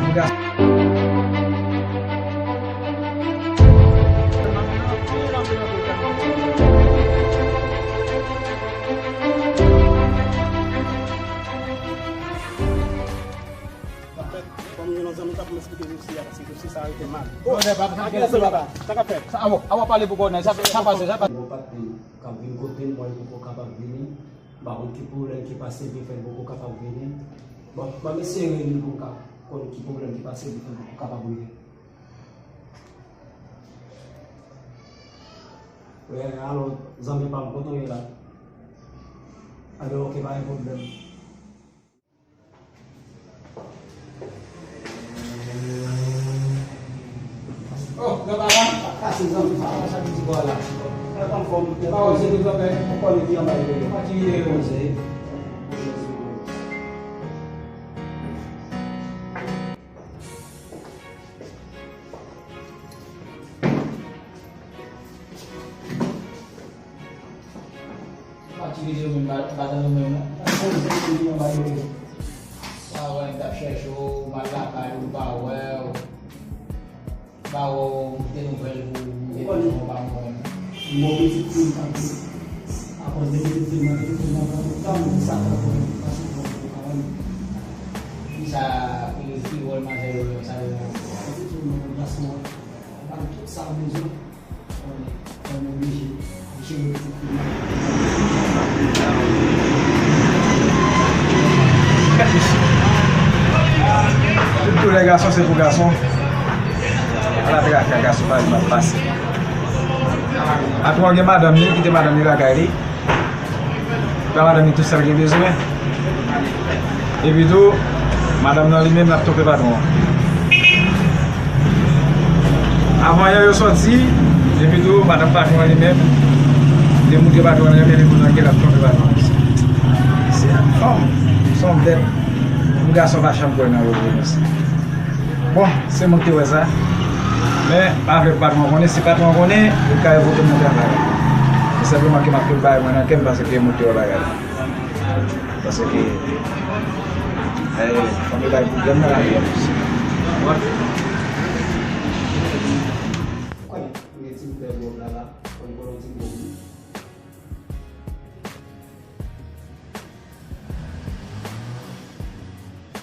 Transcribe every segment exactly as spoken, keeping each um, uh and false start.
Anfèt, kòm gen yon zanmi k ap esplike dosye a, paske dosye sa a rete mal. Oh, non, non, pa, pa, pa, pa, sa k ap fèt? Sa, a, bon, a, w ap pale pou konnen, sa, sa pase, sa pase. Bon, patnè m k ap vin kote m, bon, li poko kapab vini. M pa konn ki pwoblèm ki pase l ki fè l poko kapab vini. Bon, ban m eseye rele l pou m ka konn ki pwoblèm ki pase l ki fè l poko kapab vini. Wi, alo, zanmi pa m, kote w ye la? Ebyen, oke, pa gen pwoblèm. Oh, granpapa. Sa se zanmi pa w, sa ki di bò la. Lè pa anfòm, lè pa wè se de granpè. Ou konnen ki anba yo. Pa ki koze. Pati vide yo menm, pa, pa tande w menm, non. Pa wè, m t ap chèche w, m al lakay ou, m pa wè w. M pa wè w, m te nouvèl pou ou, m te di w pa mwen menm. Bon, pitit fi m, tankou, akoz de pitit fi m nan, pitit fi m nan pran tout tan m pou sa, pran pou mwen, pase pou mwen, pou kawon. Kisa, ki, ki wòl manzè yo menm, sa yo menm? Pitit fi m nan, gason an, m ba l tout sa l bezwen. Tout koulè gason se pou gason. Ala traka gason pa vin ap pase. Patwon an gen madanm li, kite madanm li lakay li. Ba madanm li tout sa l gen bezwen. Epi tou, madanm nan li menm l ap twonpe patwon an. Avan yè yo sòti, epi tou, madanm patwon an li menm, li montre patwon an li menm, epi nan kè l ap twonpe patwon an. Se yon fanm, se yon bèt. Yon gason pa janm kwè nan yo vre konsa. Bon, se mwen ki te wè sa. Men, pa vle pou patwon an konnen. Si patwon an konnen, li ka revoke m nan travay la. Se senpleman ke m ap tout bagay mwen nan kè m paske mwen te wè bagay la. Paske, eh, fòk yo bay pwoblèm nan lavi a tou. Konnen, premye ti bout lè bò la la, konnen kolon ti bout.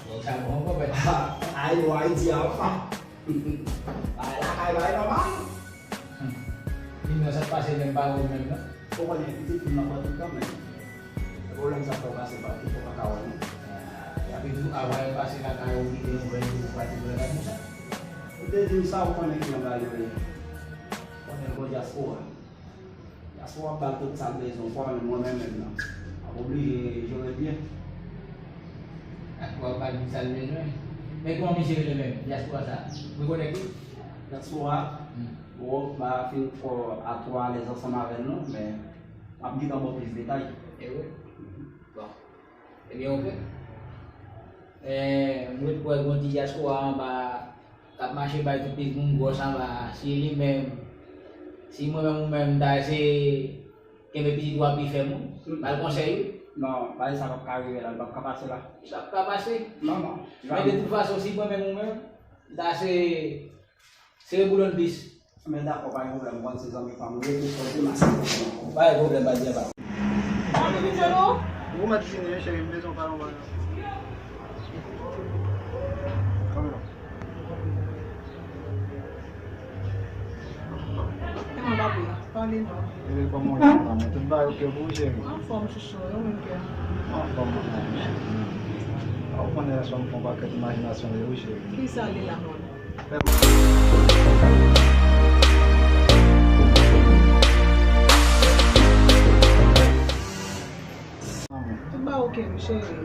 Bon, sa bon, konpè. Ay, non, Ayiti a, papa. Bagay lakay, bagay nòmal. Li nan sa k pase menm pa ou menm, non? Ou konnen, pitit fi m nan pran tout tan, men pwoblèm sa fè w pase pa, fò pa ka wè, non? Ah, epi tou, avan l pase lakay ou, kite nouvèl pou ou pati pou lakay konsa. Ou te di m sa, ou konnen ki jan bagay yo ye. Konnen l gon dyaspora. Dyaspora ap ba l tout sa l bezwen, ou pa wè menm mwen menm menm nan. M ap oblije jere l byen. Dyaspora ap ba l tout sa l bezwen. Men kòman misye rele menm, dyaspora sa? Ou rekonèt li? Dyaspora? Hmm. Bon, m pa fin twò, a twò alèz ansanm avè l non, men m ap gentan ba w plis detay. E wi? Bon. Ebyen, oke. Eh, m ret kwè gon ti dyaspora anba k ap mache bay tout pitit moun gwòs anba. Si li menm, si mwen menm ou menm, m ta eseye kenbe pitit ou a pi fèm, wi. Ba l konsèy, wi. Non, bagay sa p ap ka rive la, li p ap ka pase la. Li p ap ka pase? Non, non. Men de tout fason, si mwen menm ou menm, m ta eseye sere boulon bis. Men dakò, pa gen pwoblèm, ou konn se zanmi pa m ou ye, tout kote m ap sere boulon. Pa gen pwoblèm, pa di anba. Ou mèt vini, wi, cheri, m bezwen w pale yon bagay. Kòman w ye? Kòman w ye, papi? Pale non. Ebyen, kòman w ye, manman? Tout bagay oke pou ou, cheri? Anfòm, chouchou, e ou menm, kè? Anfòm, manman. A, ou konnen yè swa m fè yon pakèt imajinasyon, wi, cheri. Kisa li la, manman? Tout bagay oke, wi, cheri.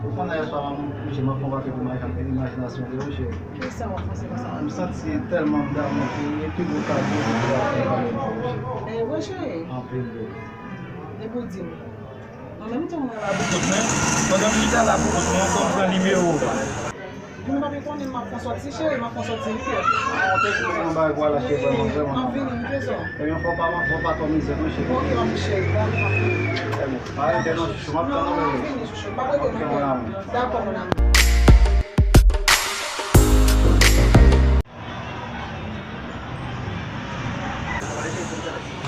Ou konnen yè swa m kouche, m ap fè yon pakèt imaj-, imajinasyon de ou, cheri. Kisa w ap panse konsa? M santi tèlman m damou ke e pi gwo kado pou w ap fè avè m, cheri. Eh, wi, cheri. Anpil, wi. Depi w di m. Mwen menm tou mwen la pou kont mwen. Pandan m chita la pou kont mwen, ankò m pran nimewo w. Moun pa vin konnen m ap fè sòti, cheri, m ap fè sòti, wi, kè. Ah, ou te di mwen bagay pou al achte vrèman, vrèman. An vini, m bezwen w. Ebyen, fò pa, fò pa twò mizè, non, cheri. Ok, m ap cheri, bon, m ap vini. Ebyen, pa rete non, chouchou, m ap tann ou, bebe. Non, m ap vini, chouchou, m pa rete non, kè. Ok, mon amour. Dakò, mon amour.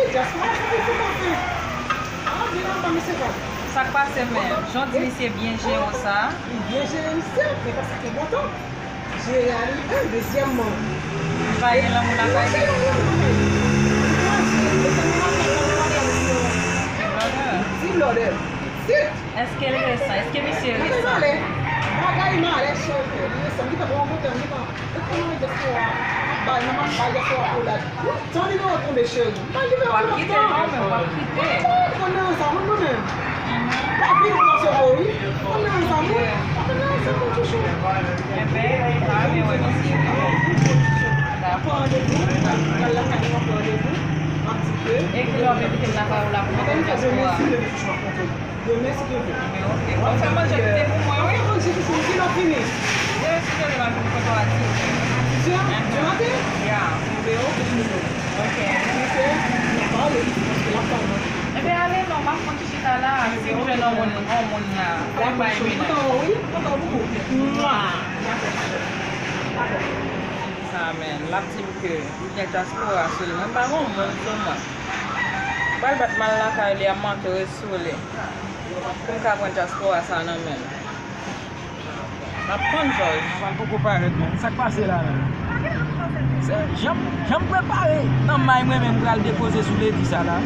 wi, dyaspora sa vin sou kafe. Ah, vin anba, mesye Val. Sa k pase menm? Jan w di misye byen jere w sa? Li byen jere misye, men pa sa ki enpòtan. Jere a li menm, dezyèmman. Li pa gen lanmou lakay li. Di blòdè. Èske l resan? Èske misye resan? Bagay malè, cheri, li resan. Li pa bon kote, li pa. Ou konnen dyaspora ap bay, nan ap bay dyaspora kolad. Tan li nan tonbe, cheri. Bay li nan w ap kite non, men w ap kite. Ou konn nan sa, mwen, mwen menm. Lavi nou nan sove, wi. Ou konn nan sa, mwen. Ou konn nan sa, mwen, chouchou. Enben, sa mwen wè misye. Dakò. Pran randevou, al lakay nou, pran randevou. M ap di ke. E kilè w ap envite m lakay ou la pou mwen konn dyaspora? Demen, si Dye vle. Men ok. W ap fè manje kite pou mwen, wi. Manje pou mwen, kilè w fini? Demen, si Dye vle, m ap vin kote w a dis è. Dis è? Demen maten? Ya. Ben, ok, cheri. Ok. Ok. N a pale, paske l ap tann mwen. Ebyen, ale non, m ap fon ti chita la, si m jwenn yon moun, yon moun la. Ou bay mwen. Kontan wè w, wi. Kontan pou ou. Mwa. Sa menm, l ap di m ke li gen dyaspora sou li. Mwen pa gon moun sou mwen. M pral bat mal lakay li, a m antre sou li. Pou m ka pran dyaspora sa nan men l. M ap tann Jòj. Pral poko parèt menm. Sa k pase la menm? Se jan m, jan m prepare nan may mwen menm pral depoze sou ledi sa la.